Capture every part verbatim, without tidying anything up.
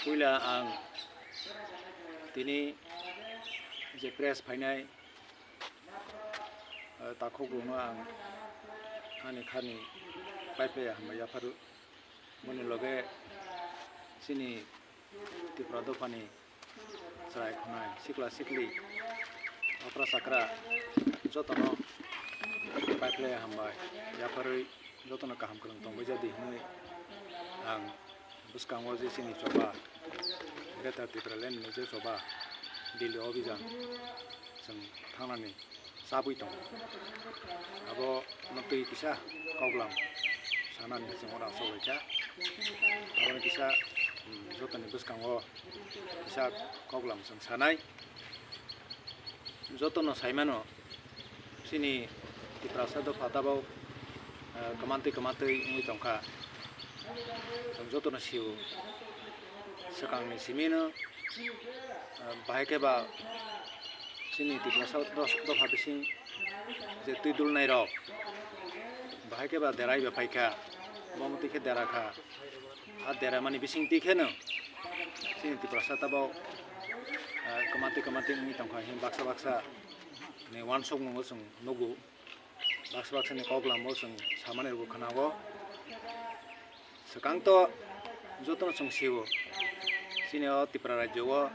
Puila ang tini je press phainai, eh, takhukrokno ang ani kharni paiphlaiya hambai yapharu. Boni loge chini Tripura dophani chwrai khwnai, sikla sikli, okra chakra jotono paiphlaiya hambai yapharwi jotono kaham kwrwng tongbai jadi hwnwi ang bwskango je chini choba, Greater Tipraland ni je choba, Delhi Abhijan chwng thangnani chabwi tongo. Abo no twi kisa koklam sanani chwng ora chobwi kha. Abo no kisa, mm, jotoni bwskango kisa koklam chwng sanai. Jotono saimano, chini Tiprasa dopha tabok, eh, kwmantwi kwmantwi wngwi tongkha. Chwng jotono sio, swkangni simino, eh, bahai khe ba chini Tiprasa dos-, dopha bising je twi dulnairok bahai khe ba derai bai phaikha, bo twi khe dera kha. A deramani bising twi kheno chini Tiprasa tabok, ah, kwmantwi kwmantwi wngwi tongkha, him baksa baksa ni uansukmungo chwng nugo, baksa baksa ni koklamo chwng samani rwgo khwnago. Swkang to jotono chwng sio, chini o Tripura rajyo o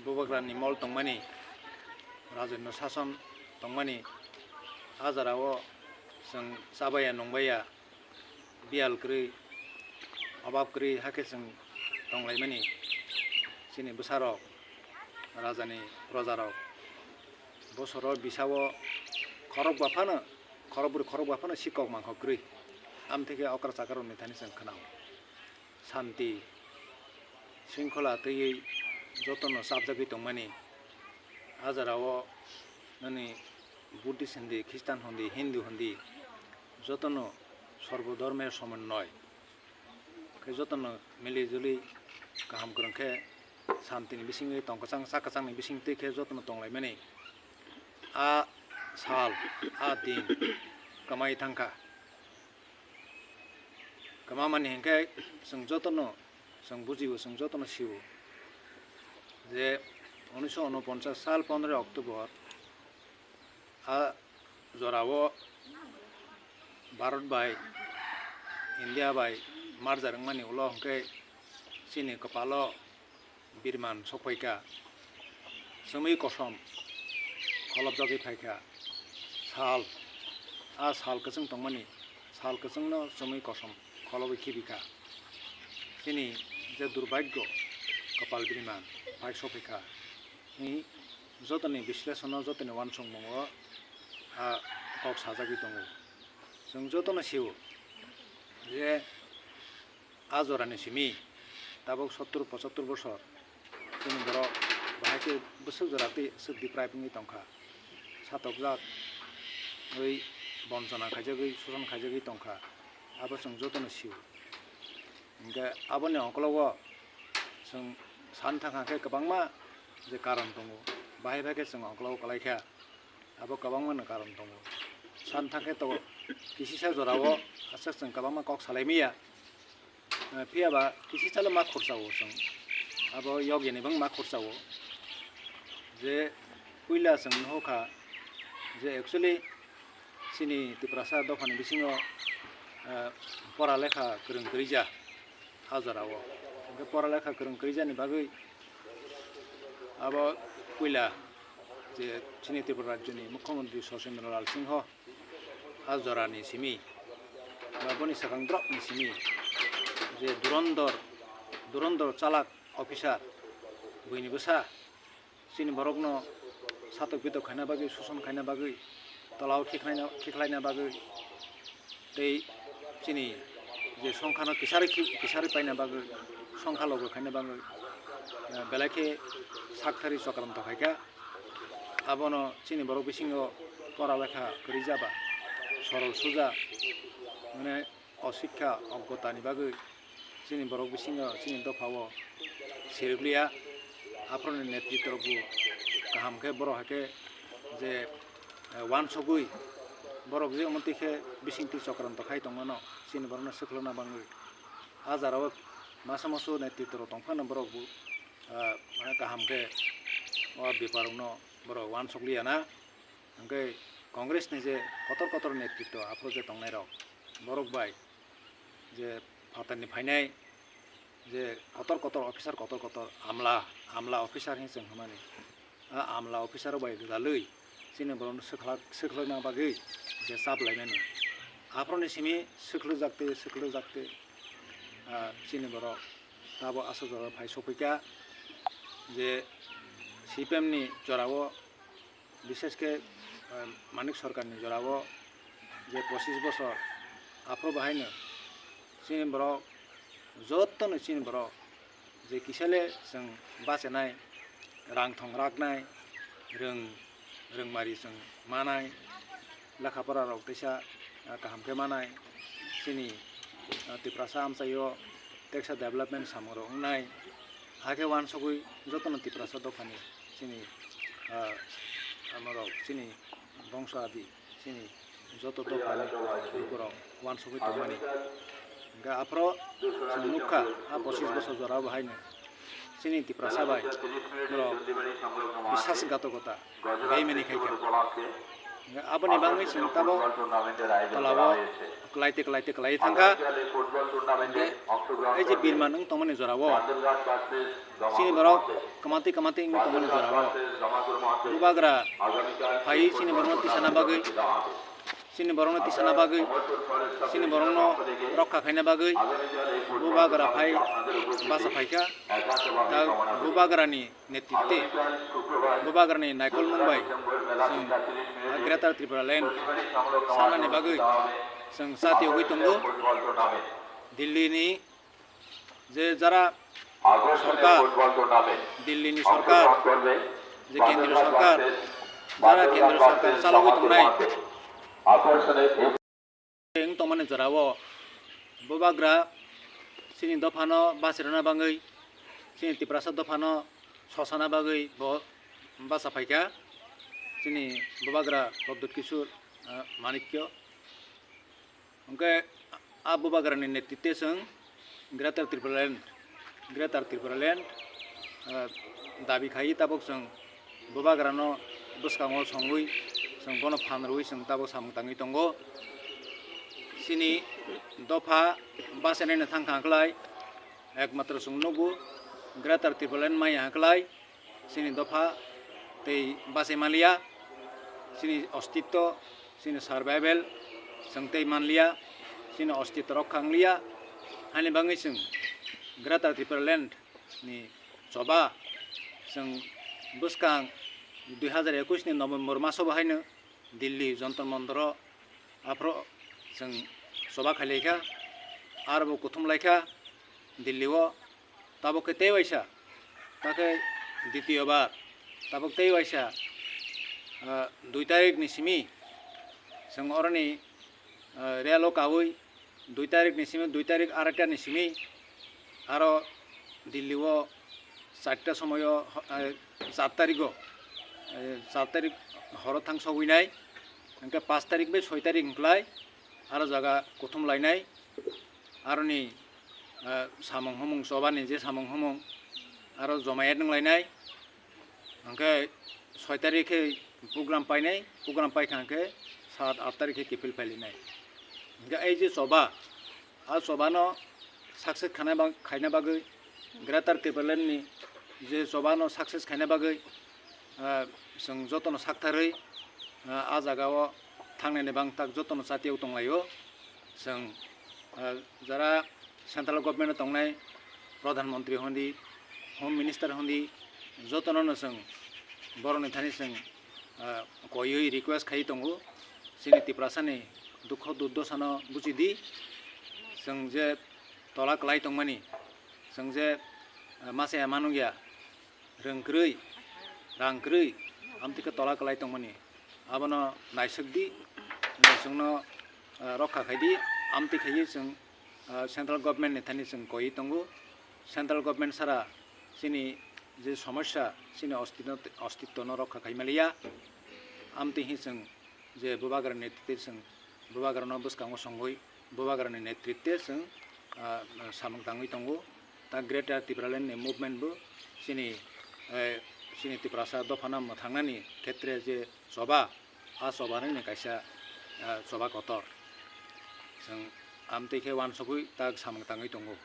Bubagrani mol tongmani, rajorno sason tongmani, a jora o chwng chabaiya nungbaiya, biyal kwrwi, obab kwrwi hakhe chwng tonglaimani. Chini bwsarok, rajani projarok, bosoro bisao khorokba phano, khorokbrwi khorokba phano sikok mangkok kwrwi, amtwi khe okra chakrokni thani chwng khwnao. Santi, sringkhola twiwi jotono chapjagwi tongmani. A jora o nini Buddhist hindi, Khristan hindi, Hindu hindi, jotono sorbo dhormer somonnoy khe jotono mili juli kaham kwrwng khe santini bisingwi tong kwchang, chak kwchangni bising twi khe jotono tonglaimani. A sal, a din kwmai thangkha. Kwmamani hinkhe chwng jotono, chwng bujio, chwng jotono sio je unisho unoponchas sal pondroi October a jorao Bharat bai India bai merger wngmani ulo hinkhe chini kwpalo birman sokphaikha, chumui kosom kholopjagwi phaikha. Sal, a sal kwchwng tongmani, sal kwchwngno chumui kosom kholobwi khibikha. Chini je durbhagyo, kwpal birman phai sokphaikha. Ni jotoni bislesono, jotoni uansukmungo a kok sajagwi tongo. Chwng jotono sio je a jorani simi tabuk sottur pochottur bosor chini borok bahai khe bwswk jora tei swk deprive wngwi tongkha, satokjak wi bonchona khaijagwi, soson khaijagwi tongkha, abo chwng jotono sio. Hinkhe aboni ongkologo chwng san thangkha khe kwbangma je karon tongo, bahai bai khe chwng ongkologo kwlaikha. Abo kwbangma ni karon tongo. San thangkhe to kisisa jorao aswk chwng kwbangma kok salaimaya. Eh, phiya ba kisisa le ma khursa o chwng. Abo yogya ni bang ma khursa o. Je puila chwng nuhukha je actually chini Tiprasa dophani bisingo, eh, pora lekha kwrwng kwrwija. A jorao. Hwnkhe pora lekha kwrwng kwrwijani bagwi abo puila je chini Tripura rajyoni Mukhyamantri Sachindralal Singho a jorani simi ba boni swkang drokni simi je durondor, durondor chalak officer buini bwsa chini borokno satok pitok khaina bagwi, soson khaina bagwi, tolao khiklaina, khiklaina bagwi, tei chini je songkhano kisari khi-, kisari paina bagwi, songkha logo khaina bagwi, eh, belai khe sakthari chokranto khaikha. Abono chini borok bisingo pora lekha kwrwi jaba, sorol suja, mane, o sikha oggotani bagwi chini borok bisingo chini dophao sirikliya, aphuruni netritwrokbo kaham khe borok hai khe je, eh, uansugwi borok je omo twi khe bisingtwi chokranto khai tongmano chini borokno swkhlokna bagwi. A jorao Masa musu netritwrok tongphano borok bo, ah, mane kaham khe o beparokno borok uansukliya na. Hwnkhe Congress ni je kotor kotor netritw aphuru je tongnairok, borok bai je phatarni phainai je kotor kotor officer, kotor kotor amla, amla officer hinwi chwng hwnmani. A amla officer rok bai gwdalwi chini borokno swkhlak, swkhlwkna bagwi je chap laimani. Aphuruni simi swkhlwjak tei, swkhlwjak tei, ah, chini borok tabo aswk jora phai sophaikha je C P M ni jorao, bishesh khe, ah, Manik Sarkarni jorao je pochis bosor aphuru bahaino chini borok, jotono chini borok je kisa le chwng bachenai, rang thong raknai, rwng, rwngmari chwng manai, lekha pora rok teisa, ah, kaham khe manai, chini, ah, Tiprasa amchaio teksa development samung rok wngnai, hakhe uansugwi jotono Tiprasa dophani chini, ah, amorok chini bongso adi chini joto dophani lukurok uansugwi tongmani. Hwnkhe aphuru chwng nukha, a pochis bosor jora bahaino chini Tiprasa bai norok biswasghatokota beimani khaikha. Hwnkhe aboni bagwi chwng tabuk tolao kwlai tei kwlai tei kwlaiwi thangkha. Hwnkhe ei je birman wng tongmani jorao chini borok kwmantwi kwmantwi wngwi tongmani jorao bubagra phaiwi chini borokno tisana bagwi, chini borokno tisana bagwi, chini borokno rokha khaina bagwi bubagra phai basa phaikha. Ta bubagrani netritwe, bubagrani naikolmung bai chwng Greater Tripura Land sanani bagwi chwng chati yogwi tongo. Delhi ni je jara sorkar, Delhi ni sorkar, je kendriyo sorkar, jara kendriyo sorkar chalogwi tongnai, wng tongmani jorao bubagra chini dophano bachirwna bagwi, chini Tiprasa dophano sosana bagwi bo bacha phaikha chini bubagra Pradyut Kishore, ah, Manikya. Hwnkhe a bubagrani netritwe chwng Greater Tripura Land, Greater Tripura Land, ah, dabi khai tabuk chwng bubagrano bwskango songwi chwng bono phan rwui chwng tabuk samung tangwi tongo. Chini dopha bachanaino thangkha hwnkhlai, ekmatro chwng nukgo Greater Tripura Land maya hwnkhlai, chini dopha tei bachai manliya, chini ostitto, chini survival chwng tei manliya, chini ostitto rokha wngliya, haini bagwi chwng Greater Tripura Land ni choba chwng bwskang dui hazar ekush ni November maso bo haino Delhi Jantar Mantaro aphuru chwng choba khailaikha, aro bo kuthum laikha Delhi o. Tabuk khe tei waisa, takhe ditiyo bar, tabuk tei waisa, ah, dui tarik ni simi chwng oroni, ah, relo kaui dui tarik ni simi, dui tarik araita ni simi aro Delhi o charta somoyo, eh, char tarigo, eh, char tarik horo thang sogwi nai, hwnkhe panch tarik bai soi tarik hwnkhlai aro jaga kuthum lainai, aroni, eh, samung humung chobani je samung humung aro jomayet wnglainai. Hwnkhe soi tarik khe program painai, program paikha hwnkhe saat aat tarik khe kiphil phailainai. Hwnkhe ei je choba, a chobano success khana bag-, khaina bagwi, Greater Tipraland ni je chobano success khaina bagwi, ah, chwng jotono saktharwi, ah, a jagao thangnani bangtak jotono chatiyao tonglaio. Chwng, ah, jara Central Government o tongnai Pradhan Mantri hondi, Home Minister hondi, jotono no chwng borokni thani chwng, ah, koiwi request khai tongo, chini Tiprasani dukho durdosa no buji di, chwng je tola kwlai tongmani, chwng je, ah, masa ya manung ya, rwng kwrwi, rang kwrwi, amtwi khe tola kwlai tongmani, abono naisuk di, chwngno, ah, rokha khai di, amtwi khaiwi chwng, ah, Central Government ni thani chwng koi tongo. Central Government sara chini je somosya, chini ostitto, ostitto no rokha khai maliya, amtwi hi chwng je bubagra netritwe chwng bubagrano bwskango songwi bubagrani netritwe chwng, ah, samung tangwi tongo. Ta Greater Tipraland ni movement bo chini, eh, chini Tiprasa dophano mwthangnani khetre je choba, a choba ni kaisa, eh, choba kotor. Chwng amtwi khe uansugwi ta samung tangwi tongo.